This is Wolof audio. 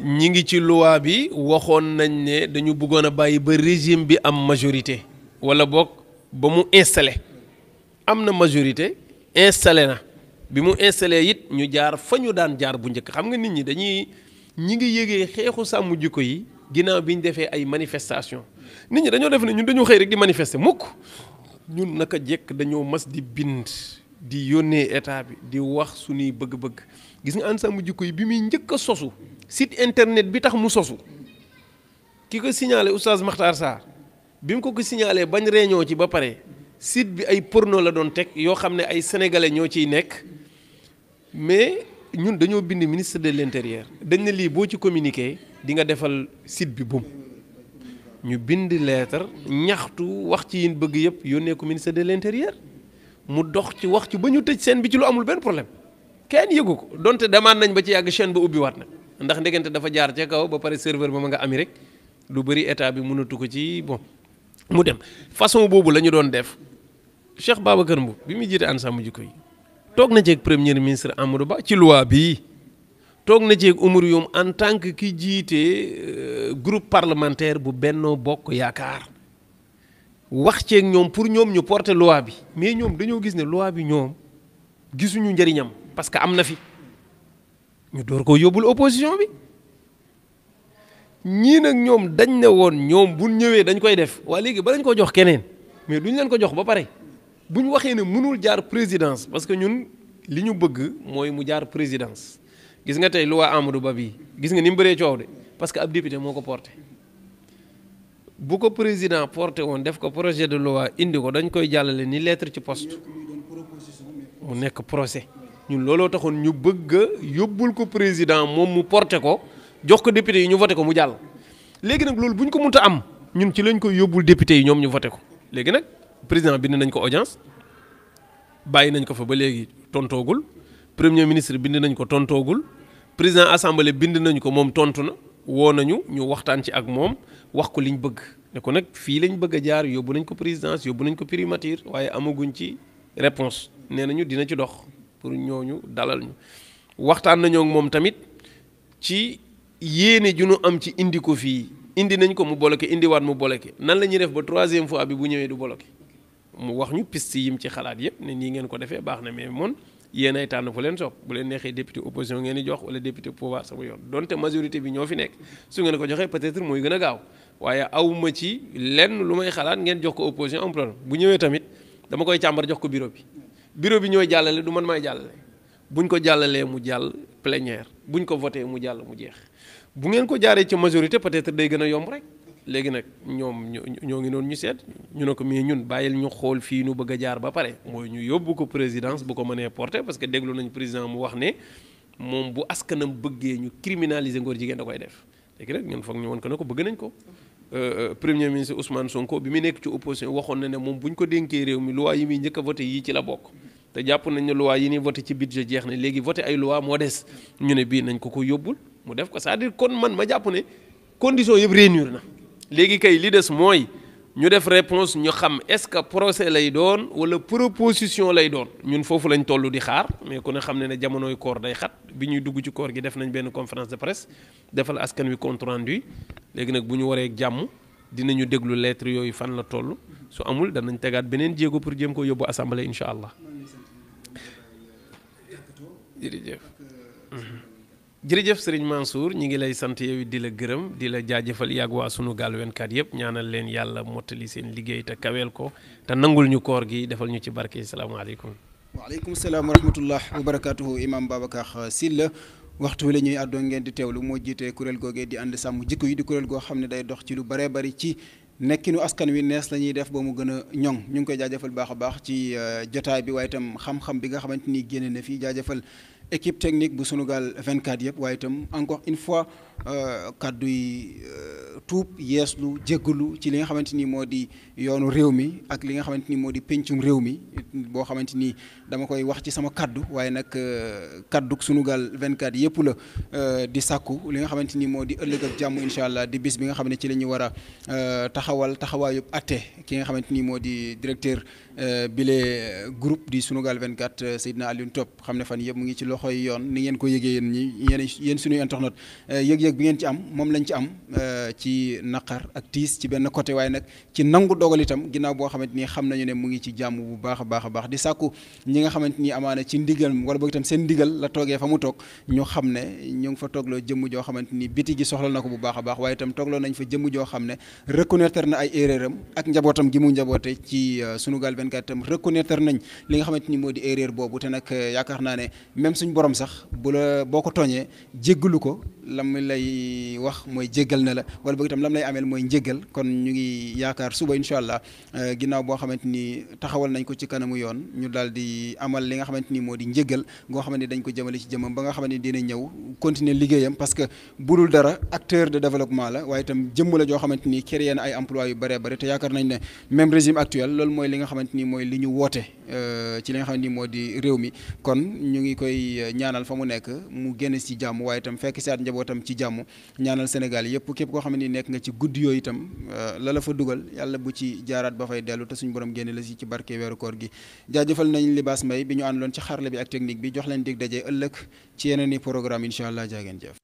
ñi ngi ci loi bi waxoon nañ ne dañu bëggoon a bàyyi ba régime bi am majorité wala boog ba mu installé am na majorité installé na bi mu installé it ñu jaar fa ñu daan jaar bu njëkk xam nga nit ñi dañuy ñi ngi yëgee xeexu sàmm jikko yi ginnaaw bi ñu defee ay manifestation nit ñi dañoo def ne ñun dañoo xëy rek di manifester mukk ñun naka jekk dañoo mas di bind di yónnee état bi di wax suñuy bëgg-bëgg gis nga ànd sàmm jikko yi bi muy njëkk a sosu site internet bi tax mu sosu ki ko signalé oustaz Makhtar Sarr bi mu ko signalé bañ réunion ci ba pare site bi ay porno la doon teg yoo xam ne ay sénégalais ñoo ciy nekk mais ñun dañoo bind ministre de l'intérieur dañ ne lii boo ci communiqué di nga defal site bi bum ñu bind lettre ñaxtu wax ci yin bëgg yëpp yónnee ko ministre de l'intérieur mu dox ci wax ci ba ñu tëj seen bi ci lu amul benn problème kenn yëgu ko donte demande nañ ba ci yàgg chaîne ba ubbiwaat na ndax ndegente dafa jaar ca kaw ba pare serveur ba ma nga Amérique lu bëri état bi mënatu ko ci bon mu dem façon boobu la ñu doon def Cheikh Babacar Mboup bi muy jiite ànd sàmm jikko yi toog na ceeg premier ministre Amadou Ba ci loi bii toog na ceeg Oumar Youm en tant que ki jiite groupe parlementaire bu Benno Bokk Yaakaar wax ceeg ñoom pour ñoom ñu porter loi bi mais ñoom dañoo gis ne loi bi ñoom gisuñu njëriñam parce que am na fi ñu door koo yóbbul opposition bi ñii nag ñoom dañ ne woon ñoom bu ñëwee dañ koy def waa léegi ba dañ ko jox keneen mais duñ leen ko jox ba pare bu ñu waxee ne mënul jaar présidence parce que ñun li ñu bëgg mooy mu jaar présidence gis nga tey loi Amadou Ba bii gis nga ni mu bëree coow de parce que ab député moo ko porté bu ko président porté woon def ko projet de loi indi ko dañ koy jàllale ni lettre ci poste mu nekk procès ñun looloo taxoon ñu bëgg a yóbbul ko président moom mu porté ko jox ko député yi ñu voté ko mu jàll léegi nag loolu bu ñu ko mënta am ñun ci lañ koy yóbbul député yi ñoom ñu voté ko léegi nag président bind nañ ko audience bàyyi nañ ko fa ba léegi tontoogul premier ministre bind nañ ko tontoogul président assemblée bind nañ ko moom tontu na woo nañu ñu waxtaan ci ak moom wax ko liñ bëgg ne ko nag fii lañ bëgg a jaar yóbbu nañ ko présidence yóbbu nañ ko primature waaye amaguñ ci réponse nee nañu dina ci dox pour ñooñu dalal ñu waxtaan nañoo ak moom tamit ci yéene ju nu am ci indi ko fii indi nañ ko mu bloqué indiwaat mu bloqué nan la ñuy def ba troisième fois bi bu ñëwee du bloqué mu wax ñu piste yim ci xalaat yëpp ne nii ngeen ko defee baax na mais moom yéen ay tànn fu leen soob bu leen neexee député opposition ngeen di jox wala député pouvoir sama yoon donte majorité bi ñoo fi nekk su ngeen ko joxee peut-être mooy gën a gaaw waaye awma ci lenn lu may xalaat ngeen jox ko opposition am problème bu ñëwee tamit dama koy càmbar jox ko bureau bi ñooy jàllale du man maay jàllale buñ ko jàllalee mu jàll plénière buñ ko voté mu jàll mu jeex bu ngeen ko jaaree ci majorité peut-être day gën a yomb rek léegi nag ñoom ñoo ngi noonu ñu seet ñu ne ko mais ñun bàyyil ñu xool fii nu bëgg a jaar ba pare mooy ñu yóbbu ko présidence bu ko mënee porter parce que déglu nañ président mu wax ne moom bu askanam bëggee ñu criminaliser ngóor jigéen da koy def léegi nag ñun foog ñu woon ko ne ko bëgg nañ ko premier ministre Ousmane Sonko bi mu nekk ci opposition waxoon na ne moom bu ñu ko dénkee réew mi loi yi muy njëkk a voté yii ci la bokk te jàpp nañ ne loi yi ñuy voté ci budget jeex na léegi voté ay loi moo des ñu ne bii nañ ko yóbbul mu def ko c'est-à-dire kon man ma jàpp ne condition yëpp réunir na léegi kay li des mooy ñu def réponse ñu xam est-ce que procès lay doon wala proposition lay doon ñun foofu lañ toll di xaar mais ku ne xam ne jamonoy koor day xat bi ñuy dugg ci koor gi def nañ benn conférence de presse defal askan wi compte rendu léegi nag bu ñu waree jàmm dinañu déglu lettre yooyu fan la toll su amul danañ tegaat beneen jéego pour jéem ko yóbbu assemblée incha allah. jërëjëf. jërëjëf Serigne Mansour ñi ngi lay sant yow di la gërëm di la jaajëfal yàgg waa Sunugal 24 yëpp ñaanal leen yàlla mottali seen liggéey te kaweel ko te nangul ñu koor gi defal ñu ci barke salaamaaleykum. waaleykum salaam wa rahmatullah wa barakaatuhu imam Babacar Sylla waxtu wi la ñuy àddoo ngeen di teewlu moo jiite kuréel googee di ànd sàmm jikko yi di kuréel goo xam ne day dox ci lu baree bari ci nekkinu askan wi nees la ñuy def ba mu gën a ñoŋ ñu ngi koy jaajëfal baax a baax ci jotaay bi waaye itam xam-xam bi nga xamante ni génne na fii jaajëfal équipe technique bu Sunugal 24 yëpp waaye itam encore une fois kàddu yi tuub yeeslu jéggalu ci li nga xamante ni moo di yoonu réew mi ak li nga xamante ni moo di pencum réew mi boo xamante ni dama koy wax ci sama kaddu waaye nag kaddu Sunugal 24 yëpp la di sàkku li nga xamante ni moo di ëllëg ak jàmm incha allah di bis bi nga xam ne ci la ñu war a taxawal taxawaayub atte ki nga xamante ni moo di directeur bile groupe di Sunugal 24 Seydina Alioune Top xam ne fan yëpp mu ngi ci loxoy yoon ni ngeen ko yëgee yéen suñuy internet yëg-yëg bi ngeen ci am moom lañ ci am ci naqar ak tiis ci benn côté waaye nag ci nangu dogal itam ginnaaw boo xamante ni xam nañu ne mu ngi ci jàmm bu baax a baax di sàkku ñi nga xamante ni amaana ci ndigal wala boog itam seen ndigal la toogee fa mu toog ñu xam ne ñu ngi fa toogloo jëmm joo xamante ni biti gi soxla na ko bu baax a baax waaye itam toogloo nañ fa jëmm joo xam ne reconnaître na ay erreur am ak njabootam gi mu njaboote ci Sunugal 24 itam reconnaître nañ li nga xamante ni moo di erreur boobu te nag yaakaar naa ne même suñ borom sax boo ko tooñee jéggalu ko lam lay wax mooy jéggal na la wala boog itam lam lay ameel mooy njéggal kon ñu ngi yaakaar suba incha allah ginnaaw boo xamante ni taxawal nañ ko ci kanamu yoon ñu daal di amal li nga xamante ni moo di njéggal goo xamante ni dañ ko jëmale ci jëmam ba nga xamante ni dina ñëw continuer liggéeyam parce que budul dara acteur de développement la waaye itam jëmm la joo xamante ni créé na ay emploi yu bëree bëri te yaakaar nañ ne même régime actuel loolu mooy li nga xamante ni mooy li ñu woote ci li nga xamante ni moo di réew mi kon ñu ngi koy ñaanal fa mu nekk mu génn ci jàmm waaye itam fekk si at njabootam ci jàmm ñaanal Sénégal yëpp képp koo xamante ni nekk nga ci guddi yooyu itam la fa dugal yàlla bu ci jaaraat ba fay dellu te suñu borom génne la si ci barke weeru koor gi jaajëfal nañ Libaas Mbay bi ñu àndaloon ci xarala bi ak technique bi jox leen dig daje ëllëg ci yeneen i programme incha allah jaageen jëf